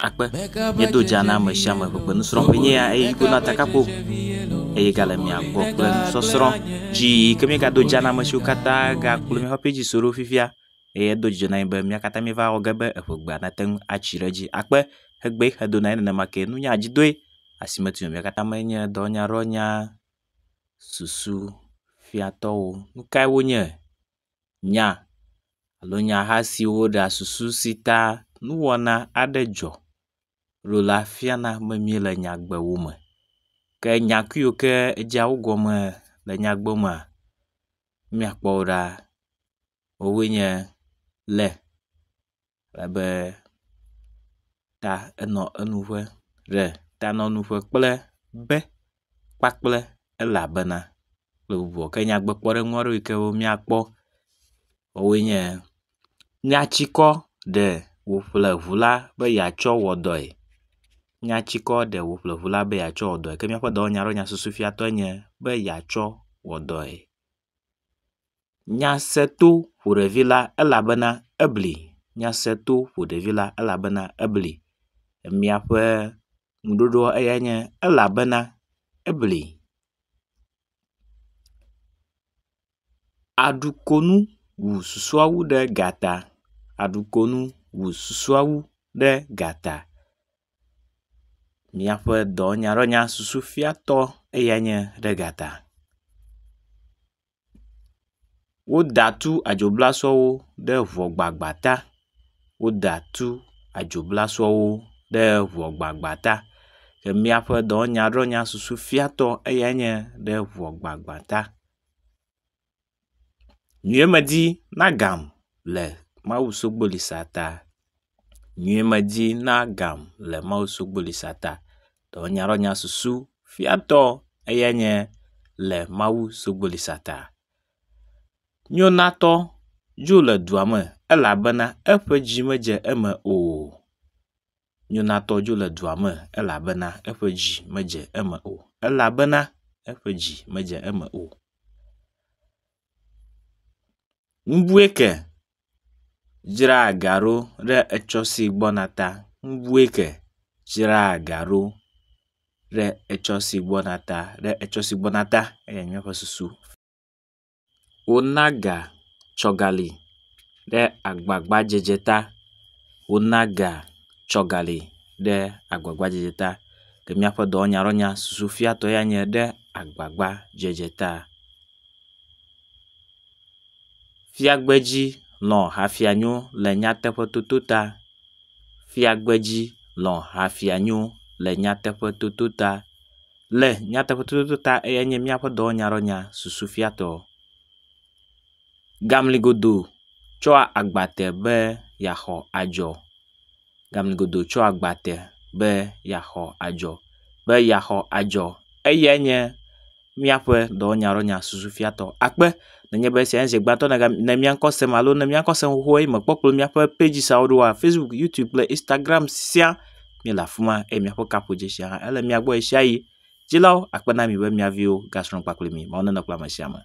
Akpe. Míedo dza na ame sia ame ƒe nusrɔ̃ƒe nye ya eye ŋku na takaƒo eye gale mia gbɔ kple nusɔsrɔ̃ dzi yi ke míegado dza na ame siwo katã gakplɔ míaƒe page so ɖo fifia eye edo dzidzɔ na mi be mía katã míeva wɔ ge be eƒegbea nate ŋu atsi ɖe edzi. Akpe hegbe hedo na ye nenema ke nunya dzidoe asime tu mía katã menye dɔnyaɖɔnya susu fiatɔwo. Nu kae wonye? Nya alo nyaha siwo ɖea susu si ta nuwɔna aɖe dzɔ ɖo la fiana be míele nyagbewo me. Ke nyakui yiwo ke edzea wo gɔme le nyagbe mea, míakpɔ wo ɖa. Wowoe nye le abe ta enɔ enu ƒe, ɖe ta nɔ nu ƒe kple be kpakple elabena kple bubuawo. Ke nyagbe kpɔɖeŋu aɖewo yi ke míakpɔ wowoe nye nyatsikɔ ɖe wòƒle ŋu la be yeatsɔ wɔ dɔe. Nyatsikɔ ɖe wòƒle ŋu la be yeatsɔ wɔ dɔe. Ke míaƒe dɔwɔnya alo nyasusufiatɔe nye be yeatsɔ wɔ dɔe. Nyaseto ƒo ɖevi la elabena ebli. Nyaseto ƒo ɖevi la elabena ebli. Míaƒe ŋuɖoɖoa eyae nye elabena ebli. Aɖukonu wu susɔeawo ɖe gata. Aɖukonu wu susɔeawo ɖe gata. Míaƒe dɔwɔnya susufiatɔ eyae nye ɖe gata. Woda tu adzoblasɔwo ɖe ŋɔgbagba ta. Woda tu adzoblasɔwo ɖe ŋɔgbagba ta. Ke míaƒe dɔwɔnya susufiatɔ eyae nye ɖe ŋɔgbagba ta. Nyuiemedi na gam le Mawusogbolisa ta. Nyuiemedi na gam le Mawusogbolisa ta. Dɔwɔnya susufiatɔ eyae nye le Mawusogbolisa ta. Nyonatɔ dzo le dua me elabena eƒe dzi medze eme o. Nyonatɔ dzo le dua me elabena eƒe dzi medze eme o elabena eƒe dzi medze eme o. Ŋbue ke dzra ga ɖo ɖe etsɔ si gbɔna ta. Ŋbue ke dzra ga ɖo ɖe etsɔ si gbɔna ta ɖe etsɔ si gbɔna ta eyae nye míaƒe susu. Wona ga tsɔgali ɖe agbagbadzedze ta. Wona ga tsɔgali ɖe agbagbadzedze ta. Ke míaƒe dɔwɔnya susufiatɔ ya nye ɖe agbagbadzedze ta. Fiagbedzi lɔ̃ hafia nyo le nyateƒetoto ta. Fiagbedzi lɔ̃ hafia nyo le nyateƒetoto ta. Le nyateƒetoto ta eyae nye míaƒe dɔwɔnya susufiatɔ. Gamligodo tsɔ agbate be yeaxɔ adzɔ. Gamligodo tsɔ agbate be yeaxɔ adzɔ be yeaxɔ adzɔ eyae nye míaƒe dɔwɔnya susufiatɔ. Akpe nenye be esia nye zi gbãtɔ ne mía ŋkɔ sem alo ne mía ŋkɔ sem xoxo eye mekpɔ kplɔ míaƒe pagesawo ɖoa Facebook, YouTube kple Instagram sia míele afi ma eye míaƒe kaƒodzesia hã ele mía gbɔ ɣesiaɣi. Dzilawo akpe na mi be mia viwo gasrɔ̃ kpakple mi. Mawu nenɔ kple ame sia ame.